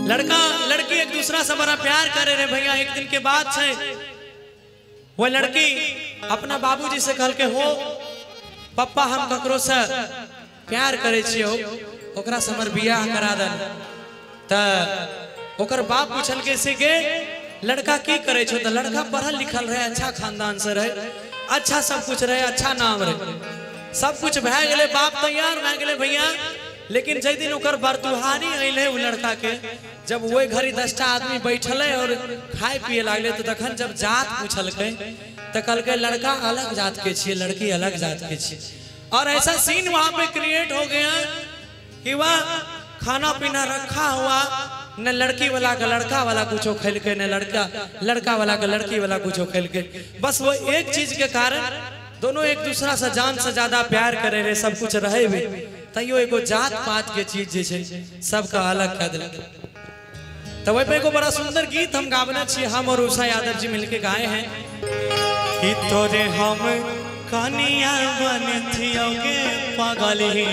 लड़का लड़की एक दूसरा से बड़ा प्यार करे रहे भैया। एक दिन के बाद से वो लड़की अपना बाबूजी से कहल के हो पप्पा हम ककरो से प्यार करे छियो, ओकरा से हमर बियाह करा दन। त ओकर बाप पूछल के से गे लड़का की करे छो, तो लड़का पढ़ल लिखल रहे, अच्छा खानदान से रहे, अच्छा सब कुछ रहे, अच्छा नाम रहे, सब कुछ भए गेलै, बाप तैयार भए गेलै भैया। लेकिन जै दिन ओकर बरतुहारी अइलै उ लड़का के, जब वही घड़ी 10टा आदमी बैठलै और खाए पिए लागलै, तो तखन जब जात पूछलकै तो कहलकै लड़का अलग जात के छियै, लड़की अलग जात के छियै। और ऐसा सीन वहां पे क्रिएट हो गया कि वह खाना पीना रखा हुआ, न लड़की वाला का लड़का वाला कुछो खेलके, न लड़का लड़का वाला का लड़की वाला कुछो खेलके, बस वो एक चीज के कारण दोनों एक दूसरा से जान से ज्यादा प्यार करे रहे, सब कुछ रहे भी, तैयो एगो जात पात के चीज जे छै सबका अलग कर देलक। तो वही पे एगो बड़ा सुंदर गीत हम गाबने छी, हम और उषा यादव जी मिलके गाए हैं कि तोरे हम कनिया बनथियो गे पगली,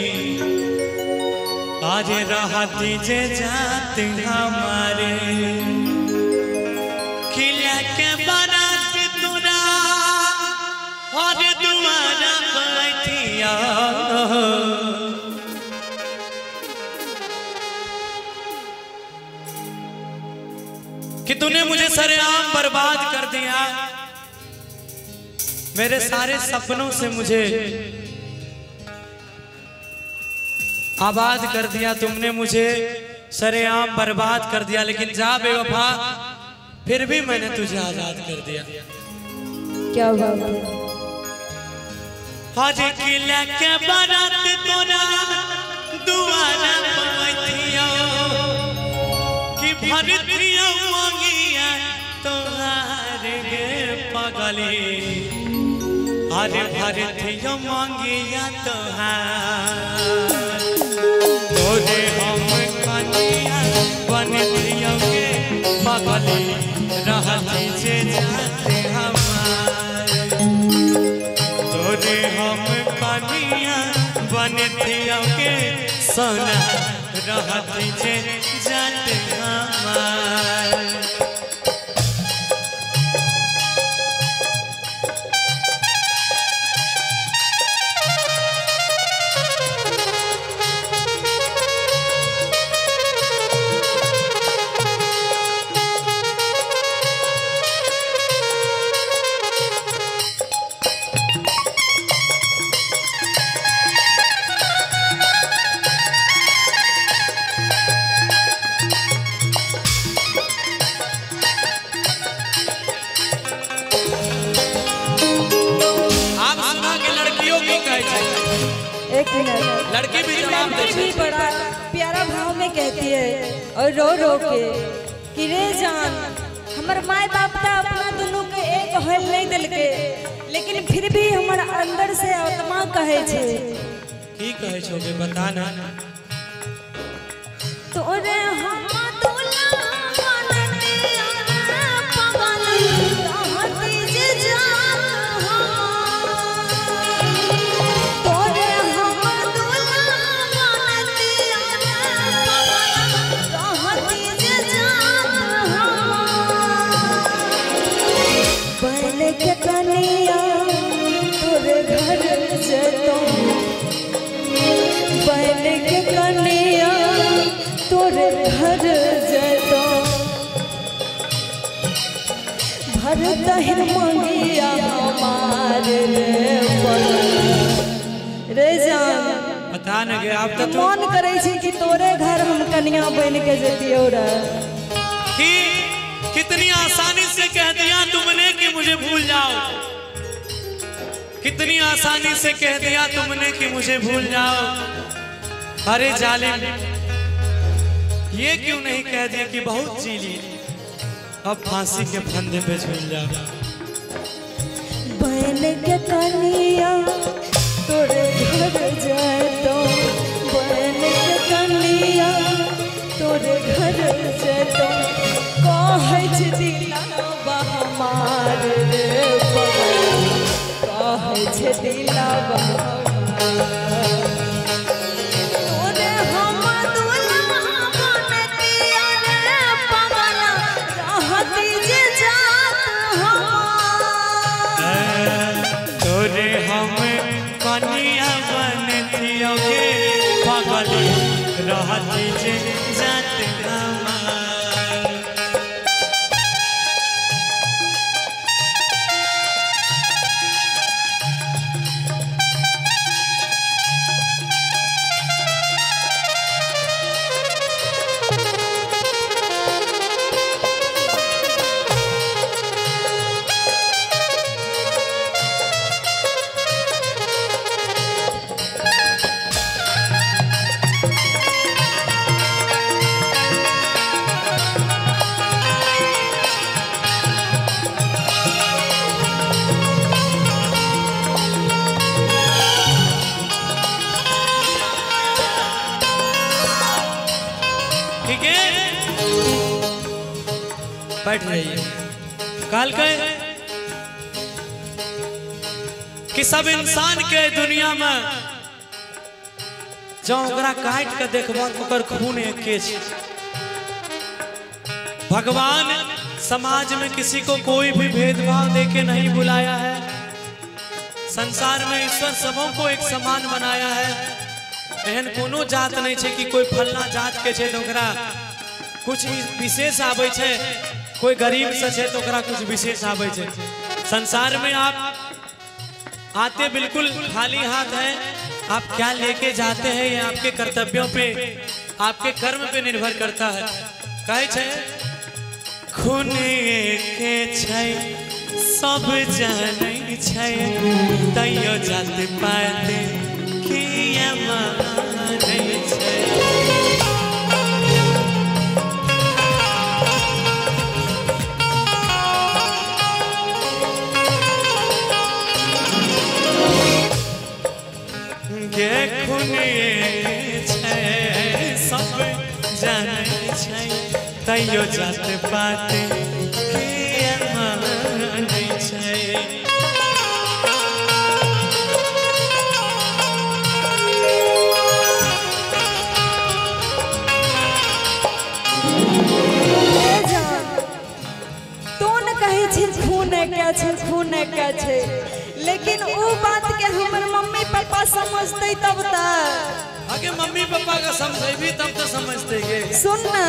आज रहती जे जात हमारे, खिला के बारात तोरा और दुआरा बैठिया। कि तूने मुझे सरेआम बर्बाद कर दिया, मेरे सारे सपनों से मुझे आबाद कर दिया, तुमने मुझे सरेआम बर्बाद कर दिया, लेकिन जा बेवफा फिर भी मैंने तुझे आजाद कर दिया। क्या बात है। हर किला के बारात तोरा दुआरा पवथियो, कि भरथियो मंगिया तोहार गे पगली, अरे भरथियो मंगिया तोहार, तोरे हम कनिया बनथियो गे पगली, रहती जे जाते हमार, तोरे हम कनिया बनथियो गे सोना, रहती जे जाते हमार। एक मिनट, लड़की भी जवाब दे, लड़की भी बड़ा प्यारा भाव में कहती है और रो रो के कि रे जान हमर माय बाप ता अपना दोनों के एक होल नहीं दिलके, लेकिन फिर भी हमर अंदर से आत्मा कहे छे। की कहे छो बे बता ना। तोरे हम दुल्हा बनते पगली, रहती जे जान तोरे हम दुल्हा बनते रहती जे जान बन के कनिया तोरे घर जतो, बन के कनिया तोरे घर जतो, भरतहिन मंगिया हमार रे पगली। रे जान बता न गे आप तो मन करे छी कि तोरे घर हम कनिया बन के जतियो रे। कि कितनी आसानी से कह दिया तुमने कि मुझे भूल जाओ, कितनी आसानी से कह दिया तुमने कि मुझे भूल जाओ, अरे जालिम ये क्यों नहीं कह दिया कि बहुत जी ली, अब फांसी के फंदे पे झूल जाओ। बन के कनिया तोरे घर जतो, बन के कनिया तोरे घर जतो, कहै छै दिलवा हमार रे पगली, कहै छै दिलवा हमार, तोरे हम दुल्हा बनतिया रे पगली रहती जे जात हमार। बैठ जाइए। काल के कि सब इंसान के दुनिया में जो ओकरा काट के देखबो ओकर खून एके छै। भगवान समाज में किसी को कोई भी भेदभाव देके नहीं बुलाया है। संसार में ईश्वर सबों को एक समान बनाया है। एहन कोनो जात नहीं छै कि कोई फलना जात के छै तो ओकरा कुछ विशेष आबै छै, कोई गरीब से छै तो ओकरा कुछ विशेष आबै छै। संसार में आप आते बिल्कुल खाली हाथ हैं, आप क्या लेके जाते हैं ये आपके कर्तव्यों पे, आपके कर्म पे निर्भर करता है। कहै छै खून एके छै सब जानै छै तैयो जात पात किया मानै छै। के खून छै सब जानै छै तैयो जात पात किया मानै छै। तो न कहै छै खून एके छै खून एके छै, लेकिन वो बात के हमर मम्मी पापा समझते तब त आगे मम्मी पापा का समझेबी तब तो समझते गे। सुन ना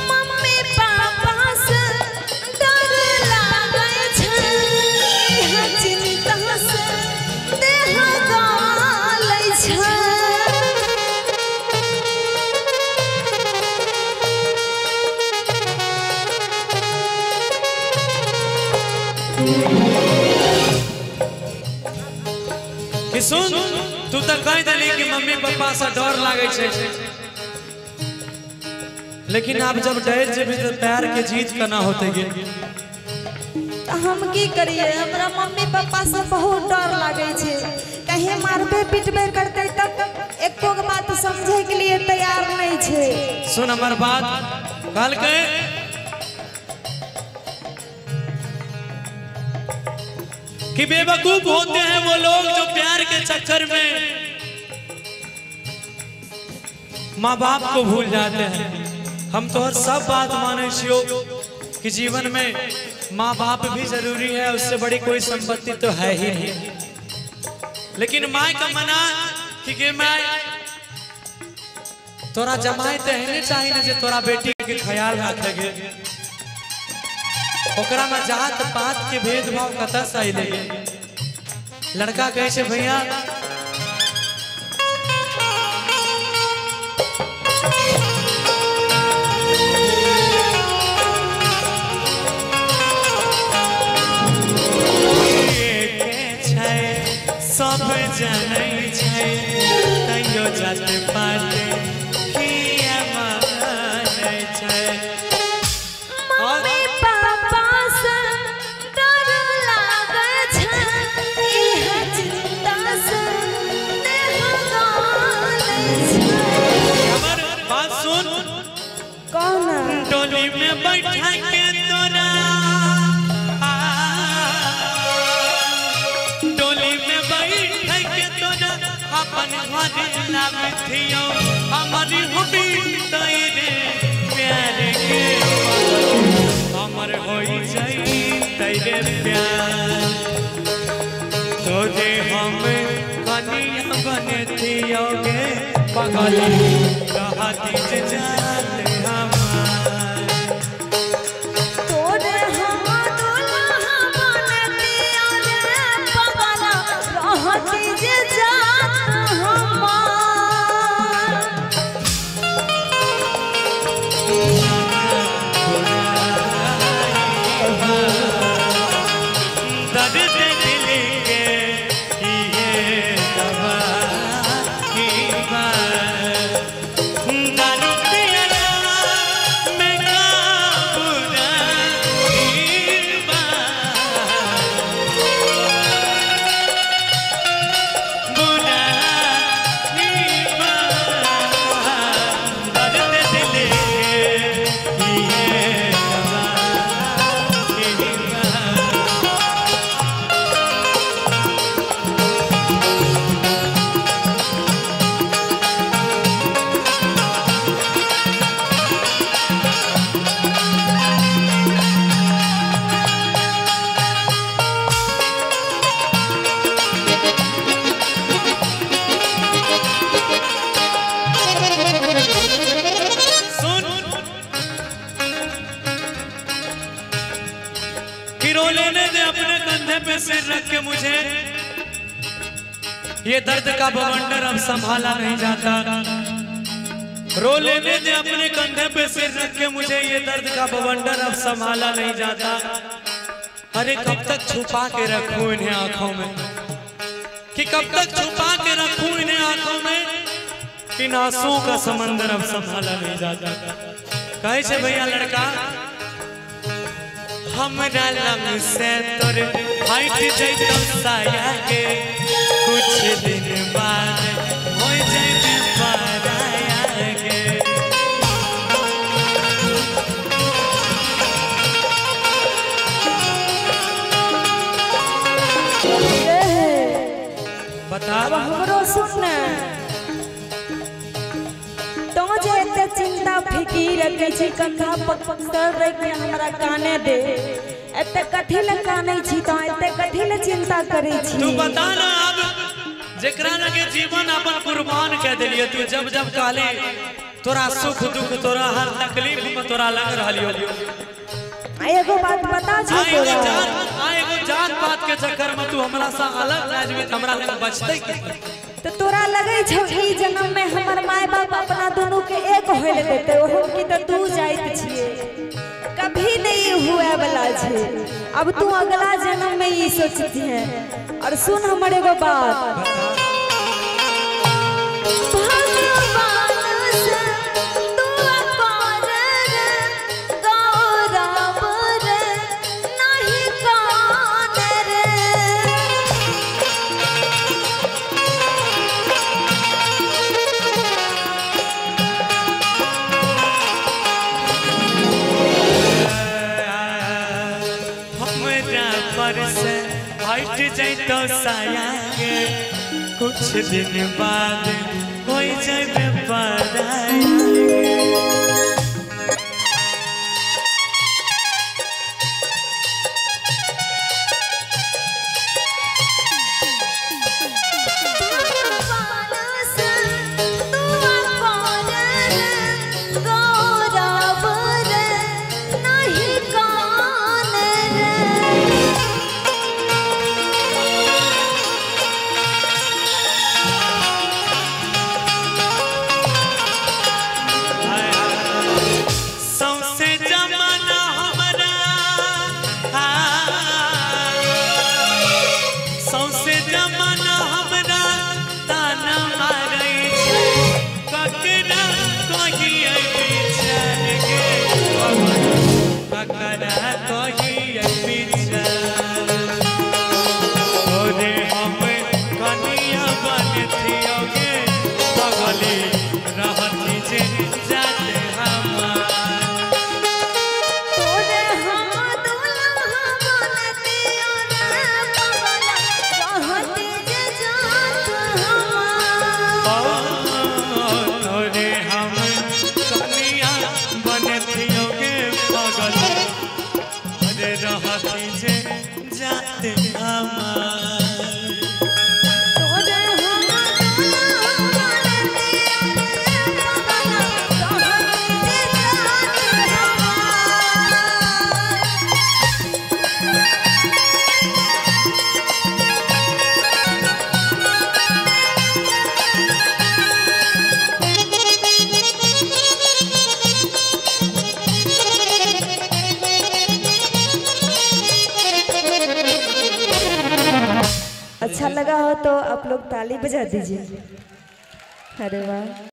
मम्मी पापा से डर लागै छै चिंता से देह गलै छै। कि सुन तू तो कह दिली कि मम्मी पापा से डर लागे छै, लेकिन आप जब डर जेबी तो प्यार के जीत केना होते गे। हम की करिए, हमरा मम्मी पापा से बहुत डर लागे छै, कहीं मारबे पिटबे करते तब एको बात समझे के लिए तैयार नहीं छै। सुन हमर बात, कहल के कि बेवकूफ होते हैं वो लोग जो प्यार के चक्कर में माँ बाप को भूल जाते हैं। हम तो हर सब बात माने छियो कि जीवन में माँ बाप भी जरूरी है, उससे बड़ी कोई संपत्ति तो है ही नहीं। लेकिन माँ का मना कि गे my तोरा जमाए तो है चाहिए ना जे तोरा बेटी के ख्याल रखेगे, ओकरा में जात पात के भेदभाव कतऽ से अइलै। लड़का कहै छै भैया छै सब जानै छै तैयो जात पात किया मानै छै। मम्मी पापा से डर लागै छै चिंता से देह गलै छै। हमर बात सुन, कौन डोली में बैठा के तोरा, डोली में बैठा के तोरा अपन घर लाबिथियो हमर हुबी तैरे प्यार के हमर होई जाई तैरे प्यार तोरे हम कनिया बनतियोगे पगली रहती जे जात हमार। तोरे हम दुल्हा बनतियो रे पगला रहती जे जात हमार। दर्द दिल के ये दवाई बा, दारू पियला में का बुराई बा, बुराई बा, दर्द दिल के ये दवाई बा। सुन कि रो लेने दे अपने कंधे पे सिर रख के मुझे, ये दर्द का बवंडर अब संभाला नहीं जाता। रो लेने दे अपने कंधे पे सिर रख के मुझे, ये दर्द का बवंडर अब संभाला नहीं जाता। अरे कब तक छुपा के रखूं इन्हें आंखों में, कि कब तक छुपा के रखूं इन्हें आंखों में, इन आंसुओं का समंदर अब संभाला नहीं जाता। कहे छे भैया लड़का हमरा लंग से तोर हट जइतो साया के, कुछ दिन बाद हो जइबे पराया के। बता अब हमरो सुन ने, तो जे एते चिंता फिकीर रखे छी कंधा पर सर रख के हमरा काने दे, एते कथी ले कानै छी तो एते कथी ले चिंता करै छी? तू बता ना अब जेकरा लगे जीवन अपन कुर्बान कह देलिए, तू जब जब कहली तोरा सुख दुख तोरा हर तकलीफ में तोरा लग रहलियो। एगो बात बता छो तोरा, आ एगो जात पात के चक्कर में तू हमरा से अलग भए जेबी त हमरा लग बचतै की? तो तोरा लगे छौ ई जन्म में हमर माय बाप अपना दोनों के एक होय ले देते, ओहो की त तू जाइत छिए कभी नहीं हुए वाला छे। अब तू अगला जन्म में ई सोचती है। और सुन हमर एगो बात, भगवान से दुआ कर रे गौरव रे नहीं कान रे। हमरा पर से हट जइतो साया के, कुछ दिन बाद हो जइबे पराया के। भगवान से दुआ कर रे गौरव रे नहीं कान रे। लगा हो तो आप लोग ताली बजा दीजिए। अरे वाह।